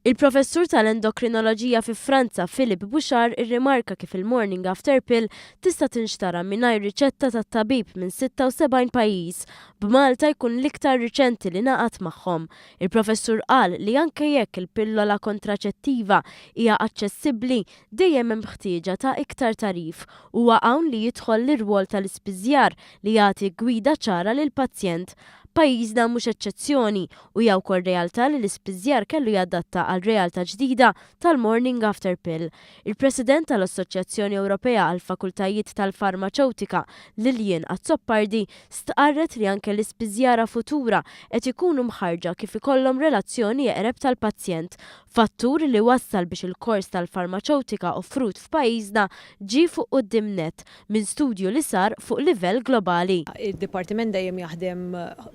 Il-Professur tal-Endokrinoloġija fi Franza Philippe Bouchard irrimarka kif il-morning after pill tista' tinxtara mingħajr riċetta tat-tabib minn 76 pajjiż, b'Malta jkun l-iktar riċenti li ngħaqad magħhom. Il-Professur qal li anke jekk il-pillola kontraċettiva hija aċċessibbli, dejjem hemm ħtieġa ta' iktar tagħrif. Huwa hawn li jidħol l-irwol tal-ispiżjar li jagħti gwida ċara lill-pazjent. Pajjiżna mhux eċċezzjoni u hija wkoll realtà li l-ispiżjar kellu jadatta għal realtà ġdida tal-morning after pill. Il-President tal-Assoċjazzjoni Ewropea għall-Fakultajiet tal-Farmaċewtika, Lilian Azzopardi, stqarret li anke l-ispiżjara futura qed ikunu mħarrġa kif ikollhom relazzjoni eqreb tal-pazjent, fattur li wassal biex il-kors tal-farmaċewtika offrut f'pajjiżna ġie fuq quddiem nett minn studju li sar fuq livell globali. Id-Dipartiment dejjem jaħdem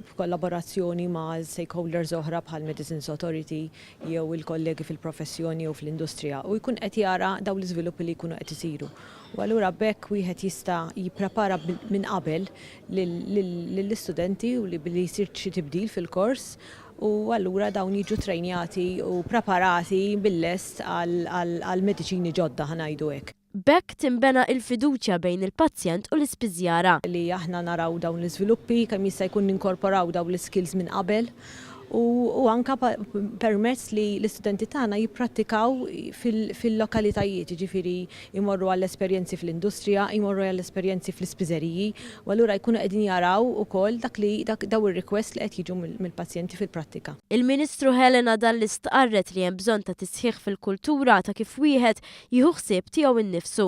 f'kollaborazzjoni ma' stakeholders oħra bħal Medicines Authority jew il-kollegi fil-professjoni jew fl-industrija u jkun qed jara dawn l-iżviluppi li jkunu qed isiru. U allura b'hekk wieħed jista' jipprepara minn qabel lill-istudenti u li billi jsir xi tibdil fil-kors u allura dawn jiġu trejnjati u preparati bil-lest għal mediċini ġodda ħa ngħidu hekk. B'hekk tinbena il-fiduċja bejn il-pazjent u l-ispiżjara. Li aħna naraw dawn l-iżviluppi, kemm jista' jkun ninkorporaw dawn l-iskills minn qabel u anka permezz li l-istudenti tagħna jipprattikaw fil-lokalitajiet, jiġifieri jmorru għall-esperjenzi fl-industrija, jmorru għall-esperjenzi fl-ispiżeriji, u allura jkunu qegħdin jaraw ukoll dak li daw ir-requests li qed jiġu mill-pazjenti fil-prattika. Il-Ministru Helena Dalli stqarret li hemm bżonn ta' tisħiħ fil-kultura ta' kif wieħed jieħu ħsieb tiegħu nnifsu.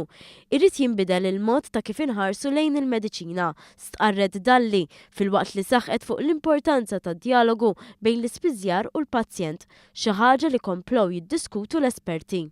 Irid jinbidel il-mod ta' kif inħarsu lejn il-mediċina, stqarret Dalli, filwaqt li saħqet fuq l-importanza tad-djalogu bejn l-ispiżjar u l-pazjent, xi ħaġa li komplew jiddiskutu l-esperti.